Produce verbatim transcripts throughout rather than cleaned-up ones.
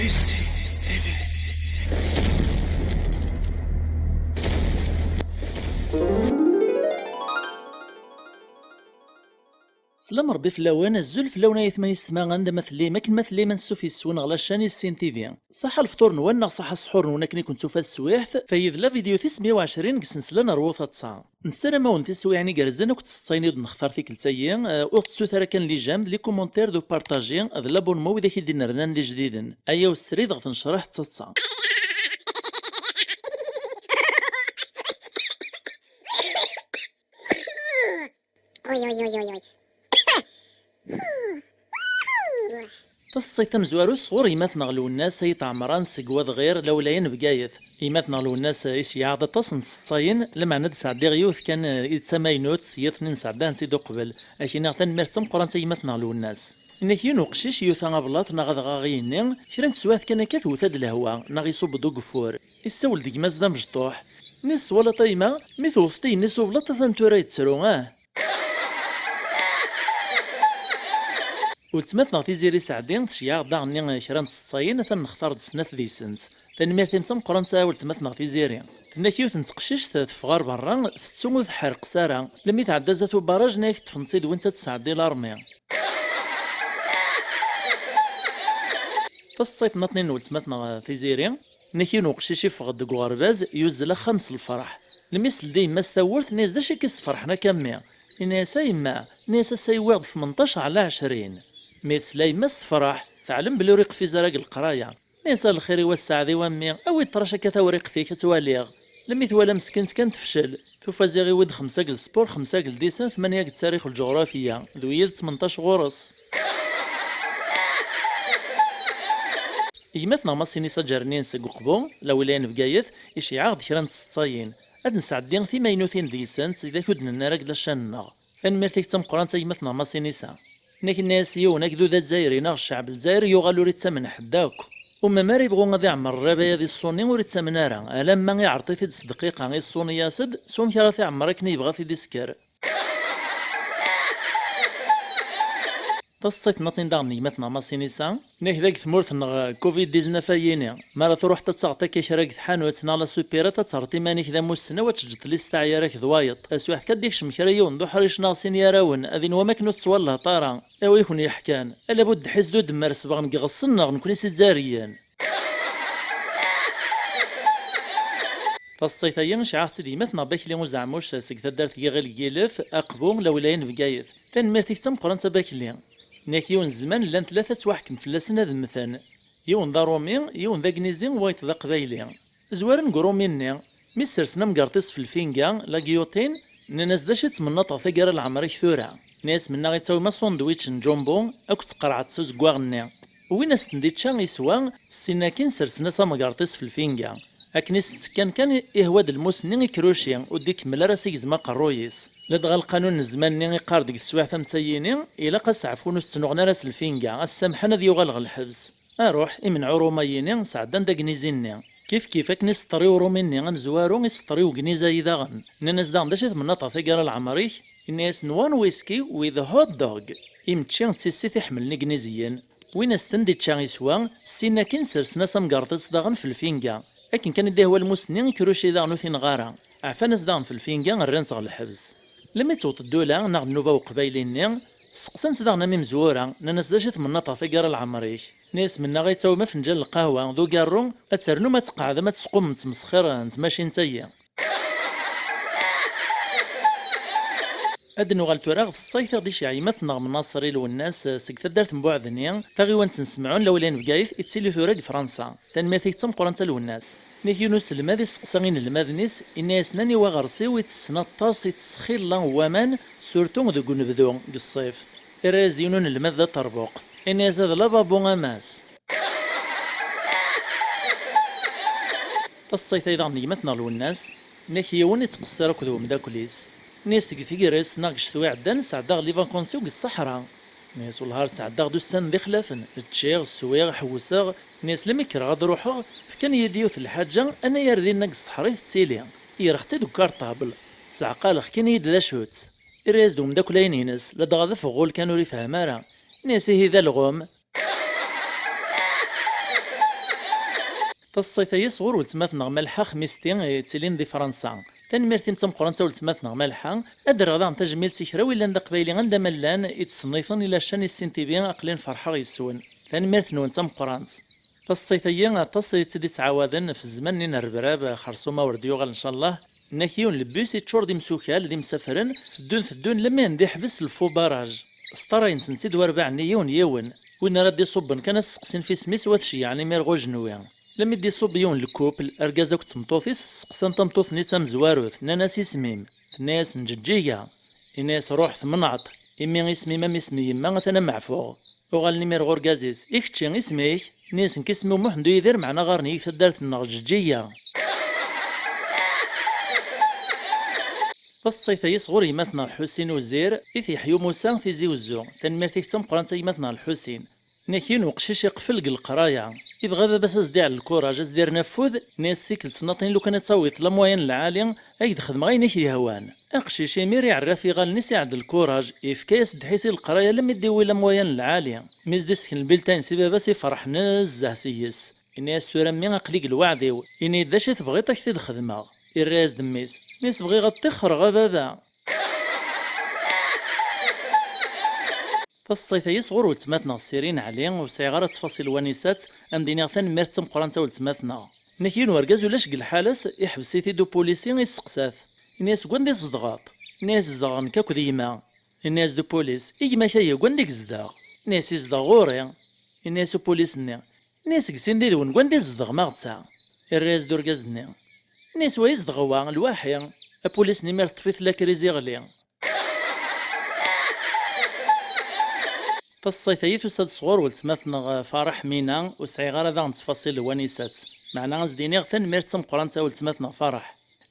Slam Rebbi fell-awen, azul fell-awen ay atma yessetma, anda ma tellim, akken ma tellim, ansuf yes-wen ɣer la chaîne Issin T V. Ṣaḥa lefṭur-nwen neɣ ṣaḥa ssḥur-nwen akken i ken-tufa teswiɛt, tayi d la vidéo tis meyya u ɛecrin deg sensla n Rwu Taḍsa. Nessaram-awen tiswiɛin igerrzen akked tseḍsayin i d-nextar tikkelt-agi, eh, ur tettu ara kan les j'aime, les commentaires, d upartaji, d l'abonnement widak i d-inernan d ijdiden. Ayaw srid ɣef tnecraḥt d taḍsa. Uy, uy, uy, uy, uy. Taseḍsayt tamezwarut sɣur yemma-tneɣ Lwennas Ayt Ɛemran seg Wadɣir, lawlaya n Bgayet. Yemma-tneɣ Lwennas iceyyeɛ-aɣ-d aṭas n tseḍsayin, lameɛna ad d-sɛeddiɣ yiwet kan, eh, i d tamaynut, yiḍ-nni nesɛedda-tent-id uqbel. Ad k-iniɣ tanemmirt d tameqqrant a yemma-tneɣ Lwennas. Inna-k yiwen uqcic yuta ablaḍ neɣ adɣaɣ-nni, kra n teswiɛt kan akka tewwet-d lehwa, neɣ iṣubb-d ugeffur. Issawel-d gma-s d amecṭuḥ. Nni-s: "Twalaḍ a yemma, mi tewwteḍ igenni s ublaḍ, atan tura yettru, ah!" Weltma-tneɣ Tiziri Saɛdi tceyyeɛ-aɣ-d daɣen kra n tseḍsayin, atan nextar-d snat deg-sent. Tanemmirt-im d tameqqrant a weltma-tneɣ Tiziri. Tenna-k yiwet n teqcict teffeɣ ar berra, tettu ur tḥerreq s ara. Lemmi tɛedda zdat ubaraj, nna-k ṭṭfen-tt-id wwin-tt ad tesɛeddi larmi. Taseḍsayt nniḍen n weltma-tneɣ Tiziri, nna-k yiwen uqcic iffeɣ-d deg uɣerbaz, yuzzel axxam s lferḥ. Lemmi s-teldi yemma-s tawwurt, nna-yas: "D acu akka i s-tferḥen akka a mmi?" Inna-yas: "A yemma," nna-yas, "ass-a yewwiɣ-d tmenṭac ɛla ɛecrin." Mi tesla yemma-s tefreḥ, teɛlem belli ur iqfiz ara deg leqraya. Nna-yas: "A lxir-iw a sseɛd-iw a mmi, awi-d ṭṭrac akka tawriqt-ik ad tt-waliɣ." Lemmi twala meskint kan tefcel, tufa ziɣ iwi-d xemsa deg lespur, xemsa deg ldisen, tmanya deg ttarix lǧuɣrafiya, d wiyi d tmenṭac ɣur-s. Gma-tneɣ Masinisa Ǧernin seg Uqbu, lawilaya n Bgayet, iceyyeɛ-aɣ-d kra n tseḍsayin. Ad nesɛeddi timaynutin deg-sent, tidak ur d-nenna ara deg lacan-nneɣ. Tanemmirt-ik d tameqqrant a gma-tneɣ Masinisa. Nna-k nna-yas yiwen agdud azzayri neɣ ccɛeb n Lezzayer yuɣal ur ittamen ḥedd akk. Umma mi ara yebɣu ad iɛemmer rrabaya di ṣṣuni ur ittamen ara, alamma iɛreṭ-it-id s dqiqa iṣṣuni-yas-d s wamek ara t-iɛemmer akken i yebɣa ad t-id-isker. Taseḍsayt nniḍen daɣen n gma-tneɣ Masinisa, nna-k dagi tmurt-nneɣ covid dix-neuf ayini, mi ara truḥeḍ ad taɣeḍ akka kra deg tḥanut neɣ la supérette ad terreḍ iman-ik d amussnaw, ad teǧǧeḍ lista aɛyar-ak d wayeḍ. Taswiɛt kan ad d-ikcem kra yiwen d uḥric neɣ sin yarawen, ad inwam akken ur tettwalleḍ ara. Awi ken-yeḥkan, ala bu ddḥis d udemmar sebɣen deg iɣeṣṣen-nneɣ nekni s Izzayriyen. Taseḍsayt-agi iceyyeɛ-aɣ-tt-id gma-tneɣ Bakli Uzeɛmuc seg taddart n Yiɣil deg Yilef, Aqbu, lawilaya n Bgayet. Tanemmirt-ik d tameqqrant a Bakli. Nna-k yiwen zzman llan tlata ttwaḥkem fell-asen ad mmten. Yiwen d aṛumi, yiwen d agnizi, wayeḍ d aqbayli. Zwaren deg uṛumi-nni. Mi ssersen amgerṭ-is f lfinga, la guillotine, nnan-as: "D acu i tmennaḍ ɣer taggara n leɛmer-ik tura?" Nna-yas: "Mennaɣ i ttawim asandwich n jumbo akked tqerɛet s uzeggaɣ-nni." Wwin-as-ten-id ičča, iswa, ssin akkin sersen-as amgerṭ-is f lfinga. Akken i s-ttekkan kan, ihwa-d lmus-nni ikruci, ur d-ikemmel ara s igzem aqerruy-is. Ladɣa lqanun n zzman-nni iqqar deg teswiɛt am tayini, ilaq aseɛfu ur t-ttnuɣen ara s lfinga, ad t-samḥen ad yuɣal ɣer lḥebs. Aruḥ, imenɛu Uṛuma-yini sɛeddan-d agnizi-nni. Kif kif akken iseṭṭer i Uṛumi-nni amezwaru, iseṭṭer i ugniz-ayi daɣen. Nnan-as daɣen: "D acu i tmennaḍ ɣer taggara n leɛmer-ik?" Inna-yasen: "One whisky with a hot dog." Imečči d tissit iḥemmlen igniziyen. Wwin-as-ten-d ičča iswa, ssin akkin sersen-as amgerḍ-is daɣen f lfinga. Akken kan i d-ihwa lmus-nni, ikruci daɣen ur t-ineɣ ara. Ɛfan-as daɣen f lfinga, rran-t ɣer lḥebs. Lemmi tewweḍ ddula neɣ nnuba uqbayli-nni, steqsan-t daɣen am imezwura, nnan-as: "D acu i tmennaḍ ɣer taggara n leɛmer-ik?" Nna-yas: "Mennaɣ i ttawim afenǧal n lqahwa d ugarru, ad ternum ad tqeɛdem ad tesqumem ttmesxir n tmacint-agi." Ad nuɣal tura ɣer tseḍsayt i ɣ-d-iceyyeɛ yemma-tneɣ Mnaṣer i Lwennas seg taddart n Buɛedni, taɣiwant n Semɛun, lawilaya n Bgayet, ittili tura deg Fransa. Tanemmirt-ik d tameqqrant a Lwennas. Nna-k yiwen uselmad isteqsa inelmaden-is, inna-yasen: "Aniwa aɣersiw i tessen aṭas i ttesxilla n waman, surtout deg unebdu, deg ṣṣif?" Irra-yas-d yiwen unelmad d aṭerbuq, inna-yas: "D lababu a mass." Taseḍsayt-ayi daɣen n gma-tneɣ Lwennas, nna-k yiwen ittqeṣṣir akked umeddakel-is. Nna-yas: "Deg tegrest neɣ deg ccetwa iɛeddan, sɛeddaɣ les vacances-iw deg ṣṣeḥra." Nna-yas: "Wellah ar sɛeddaɣ-d ussan d ixlafen, ččiɣ, swiɣ, ḥewseɣ." Nna-yas: "Lemmi kkreɣ ad ruḥeɣ, fkan-iyi-d yiwet n lḥaǧa, anayer dinna deg ṣṣeḥra i tettili. Yerreɣ-tt-id deg ukarṭabl, sseɛqaleɣ, fkan-iyi-d d acu-tt." Irra-yas-d umeddakel-ayi-ines, ladɣa d afeɣɣul kan ur ifehhem ara. Nna-yas: "Ihi d alɣem." Taṣṣayt-agi sɣur weltma-tneɣ Malḥa Xmisti, yettilin di Fransa. Tanemmirt-im d tameqqrant a weltma-tneɣ Malḥa. Ad d-rreɣ daɣen tajmilt i kra willan d aqbayli anda ma llan, i d-ṣennifen i lacan i Ssin T V, aql-in ferḥeɣ yes-wen. Tanemmirt-nwen d tameqqrant. Taṣṣayt-agi aṭas i tt-id-ittɛawaden f zzman-nni n rrebrab, xersum awer d-yuɣal ncallah. Nnak yiwen lebus iččur d imsukal, d imsafren, teddun teddun lammi anda iḥbes lfubaraj. Sṭarayen-ten-id warbaɛ-nni yiwen yiwen. Win ara d-iṣubben kan ad t-seqsin f isem-is u ad t-ceyyɛen imir ɣ ujenwi. Lammi d-iṣubb yiwen lkupl, argaz akked tmeṭṭut-is, seqsan tameṭṭut-nni d tamezwarut, nnan-as: "Isem-im?" Tenna-yasen: "Ǧeǧǧiga." Inna-yas: "Ruḥ temneɛt, imi isem-im am isem n yemma atan am meɛfuɣ." Uɣalen imir ɣur urgaz-is: "I kečči, isem-ik?" Inna-yas: "Nekk isem-iw Muḥend Uyidir, meɛna ɣaren-iyi deg taddart-nneɣ Ǧeǧǧiga." Taṣṣayt-agi sɣur gma-tneɣ Lḥusin Uzir, i t-Yeḥyu Musa, Tizi Uzzu. Tanemmirt-ik d tameqqrant a gma-tneɣ Lḥusin. Nnak yiwen uqcic iqfel deg leqraya. Ibɣa baba-s ad s-d-iɛell lkuraj, ad s-d-irren afud, inna-yas: "Tikkelt nnaṭin lukan ad tawiḍ la moyenne lɛali, ad k-d-xedmeɣ ayen i k-yehwan." Aqcic imir iɛerraf iɣallen-is, iɛedd lkuraj, ifka-yas ddḥis i leqraya lammi d-iwwi la moyenne lɛali. Mi s-d-issken lbiltayen si baba-s, ifreḥ nezzeh seg-s. Inna-yas: "Tura mmi, aql-i deg lweɛd-iw. Ini-yi-d d acu i tebɣiḍ, ad k-t-id-xedmeɣ." Irra-yas-d mmi-s: "Mis, bɣiɣ ad ṭṭixxreɣ a baba." Taṣṣayt-agi sɣur weltma-tneɣ Sirin Ɛli, ur sɛiɣ ara ttfaṣil wanisat, am d-iniɣ tanemmirt d tameqqrant a weltma-tneɣ. Nnak yiwen wergaz ulac deg lḥala-s, iḥbes-it-id upulisi, isteqsa-t. Inna-yas: "Deg wanda i tzedɣeḍ?" Inna-yas: "Zedɣeɣ nekk akked gma." Inna-yas-d upulis: "I gma-k-agi, deg wanda i yezdeɣ?" Inna-yas: "Yezdeɣ ɣur-i." Inna-yas upulis-nni: "Inna-yas deg sin d idwen, deg wanda i tzedɣem a ɣetta?" Irra-yas-d urgaz-nni. Inna-yas: "Wa yezdeɣ wa, lwaḥi." Apulis-nni imir teṭṭef-it lakriz iɣli. Taṣṣayt-agi tusa-d sɣur weltma-tneɣ Fareḥ Mina, ur sɛiɣ ara daɣen ttfaṣil n wanisat. Meɛna ad s-d-iniɣ tanemmirt d tameqqrant a weltma-tneɣ Fareḥ.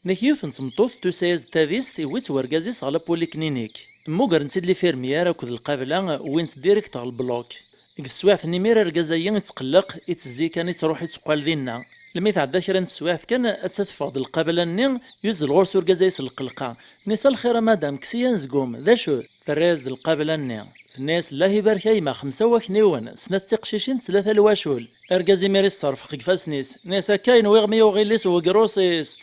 Nnak yiwet n tmeṭṭut tusa-yas-d tadist, iwwi-tt wergaz-is ɣer la polyclinique. Mmugren-tt-id lifirmyar akked lqabla, wwin-tt direct ɣer lblok. Deg teswiɛt-nni imir argaz-agi ittqelleq, ittezzi kan, ittruḥ itteqqal dinna. Lmi tɛedda kra n teswiɛt kan, atta teffeɣ-d lqabla-nni, yuzzel ɣur-s urgaz-a-is lqelqa. Nni-s: "A lxir a madam, kkes-iyi anezgum, d acu-t?" Terra-yas-d lqabla-nni. Tenna-yas: "Llah ibarek a yemma, xemsa wakniwen, snat tiqcicin, tlata lwacul." Argaz imir isserfeq deg ifassen-is. Nni-s: "Akka i nwiɣ mi yuɣ illi-s wegrusist."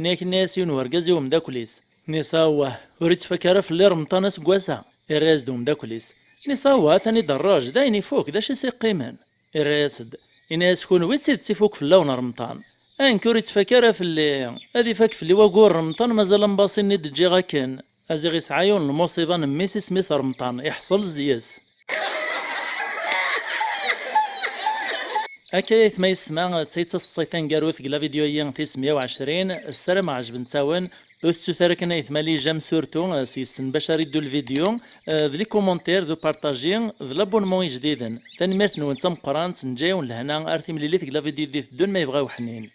Nni-ak, nni-as yiwen wergaz i umeddakel-is. Nni-as: "Awah, ur ittfak ara fell-i remṭan aseggas-a." Irra-yas-d umeddakel-is. Nni-as: "Awah, atan i d-rrej, d ayen ifuk, d acu i s-iqqimen?" Irra-yas-d. Inna-yas: "Kunwi d tidet ifuk fell-awen remṭan. A nekk ur ittfak ara fell-i, ad ifak fell-i wagur remṭan, mazal ambaṣi-nni d-ǧǧiɣ akken." Aziɣ isɛa yiwen n lmuṣiba n mmi-s, isem-is Remṭan, iḥṣel zzi-s. Akka ay aytma yessetma, d ta i d taseḍsayt taneggarut deg la vidéo-yi tis meyya u ɛecrin, ssarameɣ ɛejbent-awen. Ur tettut ara kan aytma les j'aime surtout, s yes-sen bac ara iddu lvidyu, d les commentaires, d upartaji, d l'abonnement ijdiden. Tanemmirt-nwen d tameqqrant, neǧǧa-yawen lehna, ar timlilit deg la vidéo i d-iteddun ma yebɣa uḥnin.